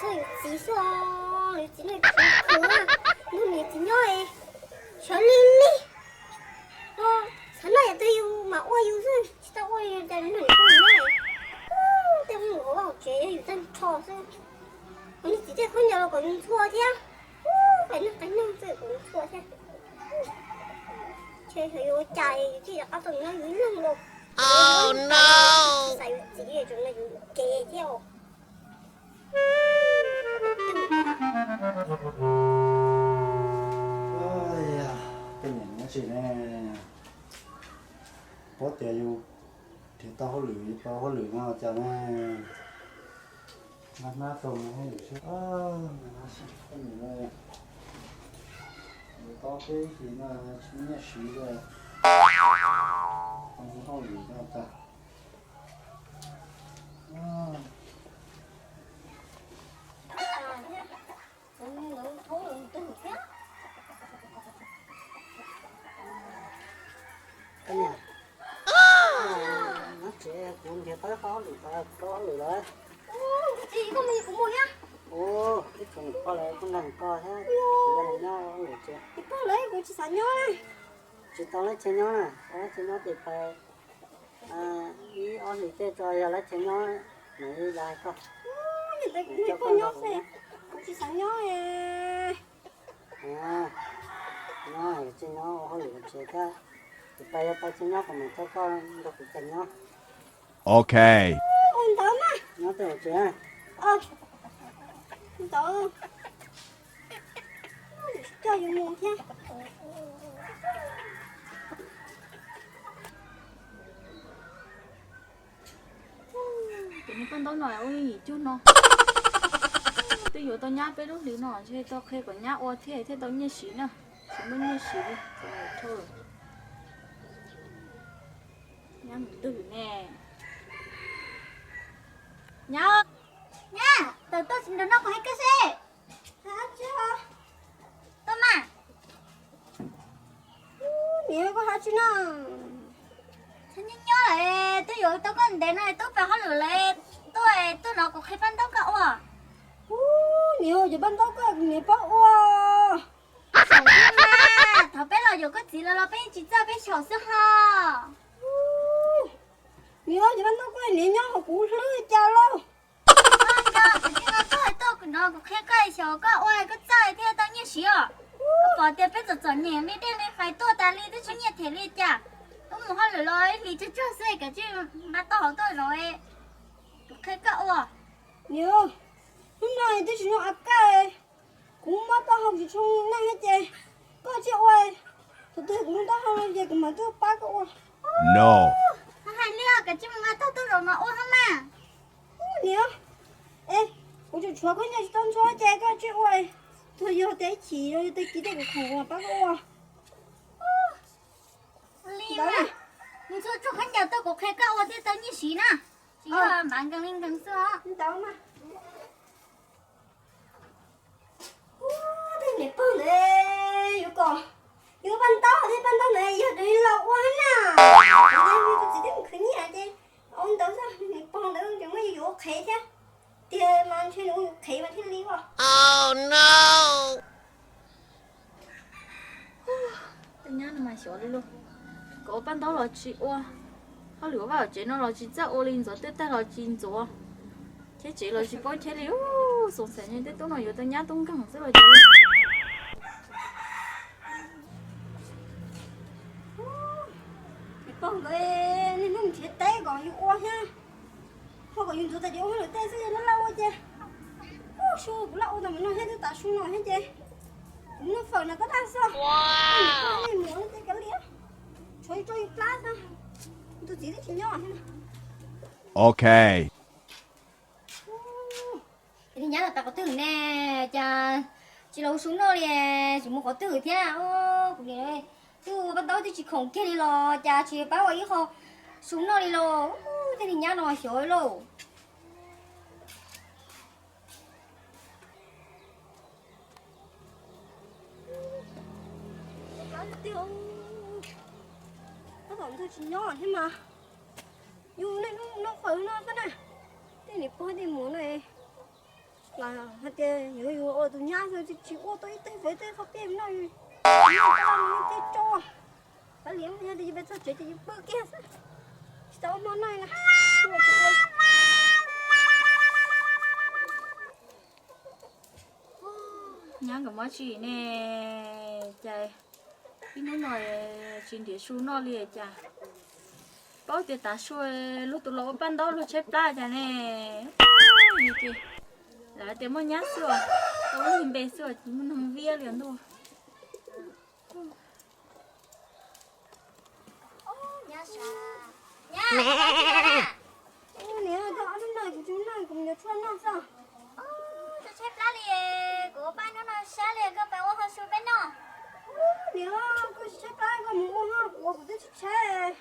Yog yus txiv xwb os, yus txiv no txiv khwv, nrog niam txiv nyob es sawv lig lig. Xav noj yam twg yus mam ua yus xwb, tsis tau ua yus cas nrog niam pog nyob. Tej hauj lwm hauv vaj hauv tsev yog yus tag nrho xwb. Ho niag txiv tej khaub ncaws los kom yus ntxhua thiab. Qee neeg qee neeg xwb kom yus ntxhua thiab. Ntshe xyov yuav ua cas yus thiaj rov qab tau nyob yus ib leeg lauj. Xav yus txiv tseem nrog yus kev thiab os. Tej niam no tsis ne, paub tias yus nrhiav tau hauj lwm, yus tau hauj lwm no cas ne, nqa hnab rau mus hauj lwm seb. Tej niam no yus tau peb xyoo no tsis muaj nyiaj siv li, tau mus hauj lwm no tas. Nyob tsev kuv nrhiav tau qhov hauj lwm, tau hauj lwm lawm. Ua, ib tsoom niam pog lawv kuj nrog koj thiab, nrog nyob hauj lwm tsev. Niam pog lawv kuv tsis xav nyob. Tsis tau lawv tsev nyob na, tau lawv tsev nyob ces pais ib ob hlis tej tso yog lawv tsev nyob mam li los hais koj. Niam pog nyob xwb, kuv tsis xav nyob. Nyob tsis nyob ua hauj lwm tsev thiab, kuv pais yog pais tsis nyob kuv mam coj koj nrog kuv pais nyob. Ok. Ua ntawd mas. Nyob tej hauv tsev. Ntawd. Coj yus mus thiab. Tus niag poj ntaub no ua yim cuag no, twb yuav tau nyab peb lub hlis no ntshe tau qhia kom nyab ua thiaj thiaj tau nyiaj siv na. Tsis muaj nyiaj siv li, txom nyem dhau lawm. Nyab mus twg ne? Nyab, nyab, tawm tuaj nrog noj kuv hais koj seb. Tuaj mas. Niam, koj hais tsis no? Nyob nyob lawm, twb yuav tau koj ntev no, twb pais hauj lwm lawm, tuaj tuaj no kuv qhia paj ntaub koj ua. Niam, cov paj ntaub koj niam paub ua. Xyaum xwb mas, thaum peb los yuav koj txiv los los peb tsis txawj, peb xyaum xwb ho. Niam, cov paj ntaub koj niam nyob hauv kuv hlwb cas lauj. Koj nco kuv tsis nco txog tuaj no kuv qhia koj xyaum koj ua koj txawj thiaj tau nyiaj siv os. Koj pom tias peb txom txom nyem li dej li fais tuaj tas li twb tsis nyiaj them li cas. Wb mus hauj lwm los ib hlis tsawg tsawg xwb kav tsij nqa tau hauv tuaj no, kuv qhia koj ua. Niam, hnub no twb tsis zoo a kaj, kuv mob taub hau tsis tshua neej thiab ces koj cia ua, thaum twg kuv mob taub hau no ces kuv mam tuaj pab koj ua. No. Hais li kav tsij mus nqa tau tuaj zaum no ua hauj mas. Niam, es kuv tseem tshuav khaub ncaws tsis tau ntxhua ces koj cia ua, tsuas yog tej chim los yog tej kiv tej kuv khoom kuv mam pab koj ua. Li mas, mus ntxhua tsuag khaub ncaws tuaj kuv qhia koj ua thiaj tau nyiaj siv na. Tsis yog mam nkees li nkees xwb os. Ntawd mas. Tej niam pog ntawd yuav kom yus paj ntaub thiab, paj ntaub ntawd yog raws li laus ua na. Tus txiv twb mus khwv nyiaj ces ua ntawd xwb, niam pog ntawd tseem muab yus ua qhev thiab. Tiag mas ntshe nws ua yus qhev mas thiaj li os. Tej nyab no mas xyov li lauj, kom ua paj ntaub los tsis ua, hauj lwm vaj hauv tsev no los tsis txawj ua li, ntxuav twj tag los tsis ntxuav, cheb tsev los tsis paub cheb li. Xoom xaim ntshe tej tub no yuav tau nyab tub nkeeg xwb los cas li. Niam pog nkawd niaj hnub nrhiav teb kom yus ua thiab, ho kom yus ntxuav tas ces ua hauj lwm tej xwb, laj laj ua ces, ub, su kuv laj ua tau mus no thiab, twb tav su no thiab ces kuv noj fawm no tab dag xwb. Mus no ces kav liam, tshuav yus rau yus plab xwb, tus txiv twb tsis nyob thiab. Ok. Ces nyab los tas qhov twg ne? Cas tsis los ua su noj li, tsis mus qhov twg thiab. Kuv niam, twb ua paj ntaub twb tsis khoom kiag li los cas tsis pab ua ib qho su noj li los. Tej niag nyab no xyov lauj. Tab tom ntog tsis nyob thiab mas, yus niaj hnub noj fawm no xwb na. Tej niam pog tej muam no, Hais tias yuav yus ua tus nyab xwb tsis ua tau ib teg fais teg qhov peb noj, teg tso. Kav liam, yog tias yus pes txog tsev ces yus pw kiag xwb, tsis tau ua hmo noj na. Nyab nkawd muab tsis ne, cas ib hnub no tsis nrhiav su noj li cas. Paub tias tav su luag tus los ua paj ntaub luag tshaib plab cas ne. Lawv tias muaj nyab xwb, tau lub npe xwb, tsis muaj neeg viab li ntuj. Niam, tau ob hnub no kuv tsis noj, kuv mus yuav tshuaj noj xwb. Tshaib plab li, kuv ua paj hnub no sab li, koj pab ua hmo su peb noj. Niam, koj tshaib plab koj mus ua, kuv ua kuv twb tshaib tshaib.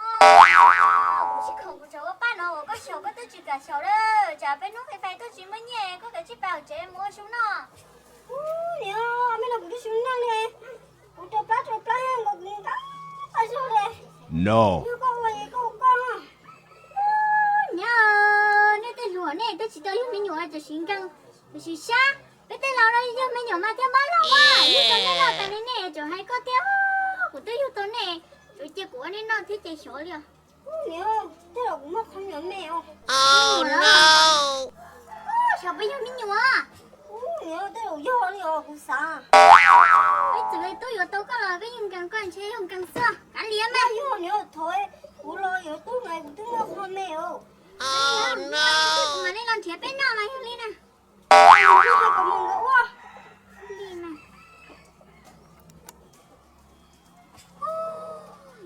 Kuv tsis khoom kuv tsam ua paj no uas koj xyaum koj twb tsis kam xyaum lawm, tsam peb hnub qhia fais tuaj tsis muaj nyiaj koj kav tsij pab hauv tsev mus ua su noj. Niam, peb no kuv twb su noj li, kuv rau plab rau plab nkaus kuv nqa paj zog li. Yog koj ua es koj ua koj. Niam, nej tej hluas nej twb tsis tau yug me nyuam tam sim nkees, tam sim sab, peb tej laus no yug me nyuam mas thiaj npab loj mas, yug tau nej loj tas li nej tseem hais koj thiab, kuv twb yug tau nej, tsuas cia kuv ua nej noj thiab ces xyov li os. Niam, tej zaum kuv muaj qhov nyuam me os. Xyov peb yug me nyuam. Niam, tej zaum yog li os kuv xav. Peb txwm tub yuav tau koj los peb yug nkees koj ntshe yog nkees xwb, kav liam mas. Yog niam, thov kuv los yuav tub mas kuv twb muaj qhov me os. Kuv mam li los nrhiav peb noj mas yog li na. Hais kom mus nkawd ua li na.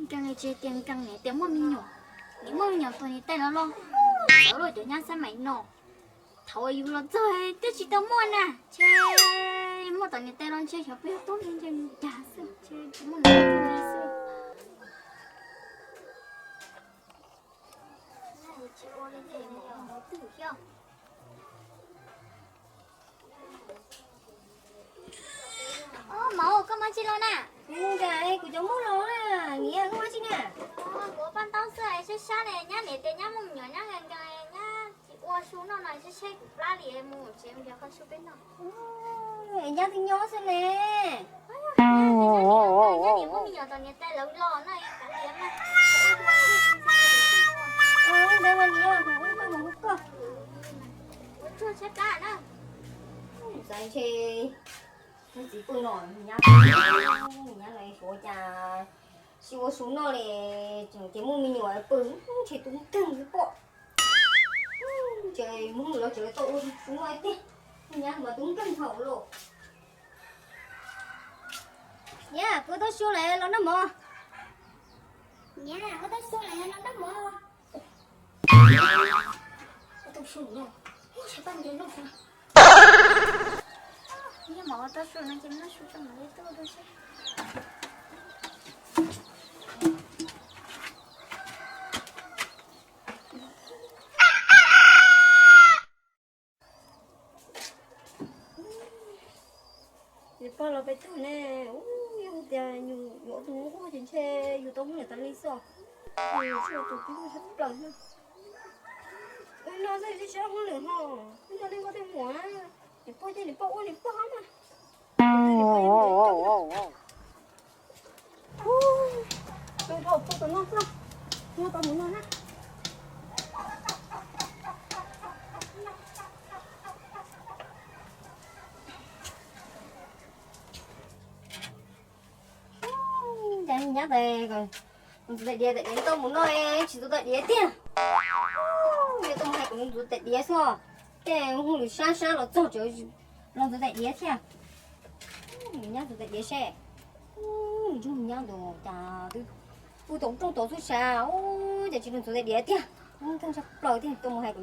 Nkees li tsis tias nkees, niam tias muaj me nyuam, niam muaj me nyuam thaum niam tais los los, txawv los cov nyab xab maim no. Thaum yus los txog twb tsis tau muaj na, ntshe muaj tom niam tais los ntshe xyov peb yog tub ntshe nkees cas xwb, ntshe tsis muaj nkees li xwb. Ob, Mauv, koj muaj tsi los na? Kuv cov muaj los na, niam, koj muaj tsi na? Kuv ua paj ntaub xwb, sab sab li, nyab niam tias nyab muaj me nyuam, nyab nkees nkees, nyab tsis ua su noj no, sab sab kuv plab li, mus tsev nrhiav qhov su peb noj. Es nyab twb nyob xwb ne. Nyab niam muaj me nyuam tom niam tais lawv los no, kav liam mas. Ntawd mas niam, kuv ua koj mus hu koj. Ua tsuag tshaib plab na. Xav ntshe txiv pw no, nyab, nyab no suav cas tsis ua su noj li, ces muaj me nyuam pw ntshe tus nkeeg xwb pob. Ces mus lawv tsev tau ua su noj tiag, nyab mas tus nkeeg hauv los. Niam, kuv tau su lawm los noj mov. Niam, kuv tau su lawm los noj mov. Kuv tau su lawm, tshaib plab nti loj xwb. Niam, mov tau su no ces noj su tso mam li tuaj dua seb. Yus pog los pes tug ne, yog tias yus yuav tus nquag ces ntshe yus tau muaj niam tas li xwb os. Yus tsis ua tus tib neeg sab plaws xwb. Ua no xwb tsis sab hauj lwm ho, ua no li nkauj tej muam, niam pog ces niam pog ua niam pog mas. Tus dhau pug tus no xwb, no tau mus no na. Cas nyab tais, tus tais diav tais diav tau mus no, tsis tus tais diav tiag. Yog tau mus hais kom tus tais diav xwb, tej hu lwm sab sab los txog tsev los tus tais diav thiab. Nyab tus tais diav seb, ntsug nyab tus cas twb pw tom rooj tod xwb sas, cas tsis tus tais diav tiag. Ub, tag ntsha plaws tiag, tau mus hais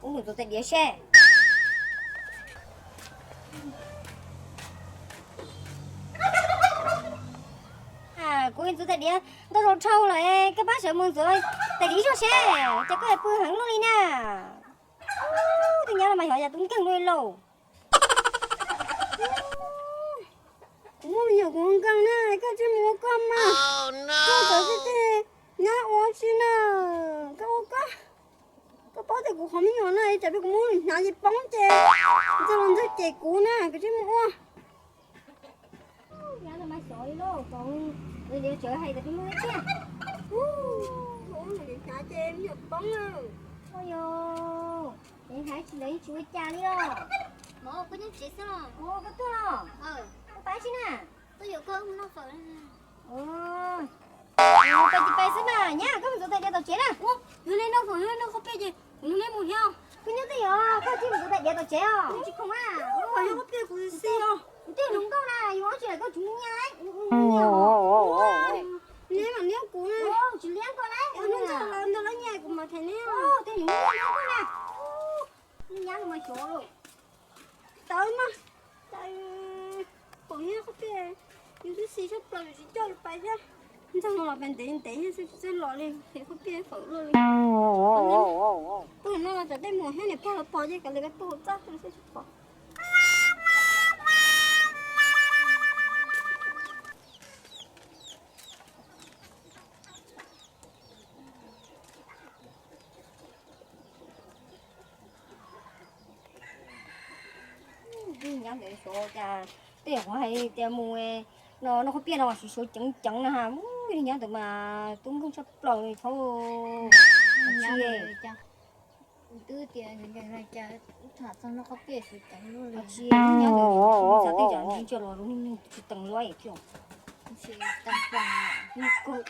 kom ub tus tais diav seb. Kuv tus tais diav ntau zaus dhau lawm, koj pab sawv mus ntxuav tais diav zog seb, ces koj pw heev luaj li na. Tus nyab no mas xyov yog tus nkeeg luaj li lauj. Kuv muaj me nyuam kuv nkees na, koj tsis mus ua koj mas. Koj txawm tsis teg nyab ua tsi na, koj ua koj. Koj Paub tias kuv qhov me nyuam no, tsam peb kuv muab hnyav ces poob ces ntshe los ntxawg cem kuv na, kuv tsis mus ua. Nyab no mas xyov li lauj, tsam hais tias peb muaj tiag. Hnyav ces me nyuam poob na. Ua yog, hnyav tsis lawv yeej tsis ua cas li os. Mov koj nyob tsev xwb los? Koj tuaj los? Koj pab tsis na. Tuaj yuav koj mus noj fawm. Pais ces pais xwb mas, nyab koj mus ntxuav tais diav tom tsev na. Yog nej noj fawm, yog nej noj qhov peb ces kuv nrog nej mus thiab. Koj nyob twj ywm, koj thiaj mus ntxuav tais diav tom tsev os. Tsis khoom a, qhov yog qhov peb kuv xis os. Kuv twb hloov nkauj na, yuav tsis lam koj tsis nyiam. Neb mam liab kuv na. Tsis liab koj na. Ntawd lawv nyiam kuv mas them neb. Tej yus liab koj na. Nyab no mas xyov lauj. Tawv mas, tawv, pom neb qhov peb, yus twb xis tshaj plaws yus tsis coj yus pais thiab. Ntxawg no los pais ntev ntev thiab tsis txawj los li, qhov peb fawm luaj li. Tuaj no los tsam tej muam thiab niam pog los pom ces kav liam peb tuaj hauv txaj xwb tsis pom. Twb nyab ntawd xyov cas tej qhov hais tias mus no noj qhov piaj no mas xyov xyov ceev ceev na ha. Nyab ntawd mas tub nkeeg tshaj plaws li thaub. Twb tias cas tham txog noj qhov piaj xyov ceev luaj li. Tsis nyab ntawd xav tej yam ntsia los zoo li tsis teev luaj thiab. Kawg.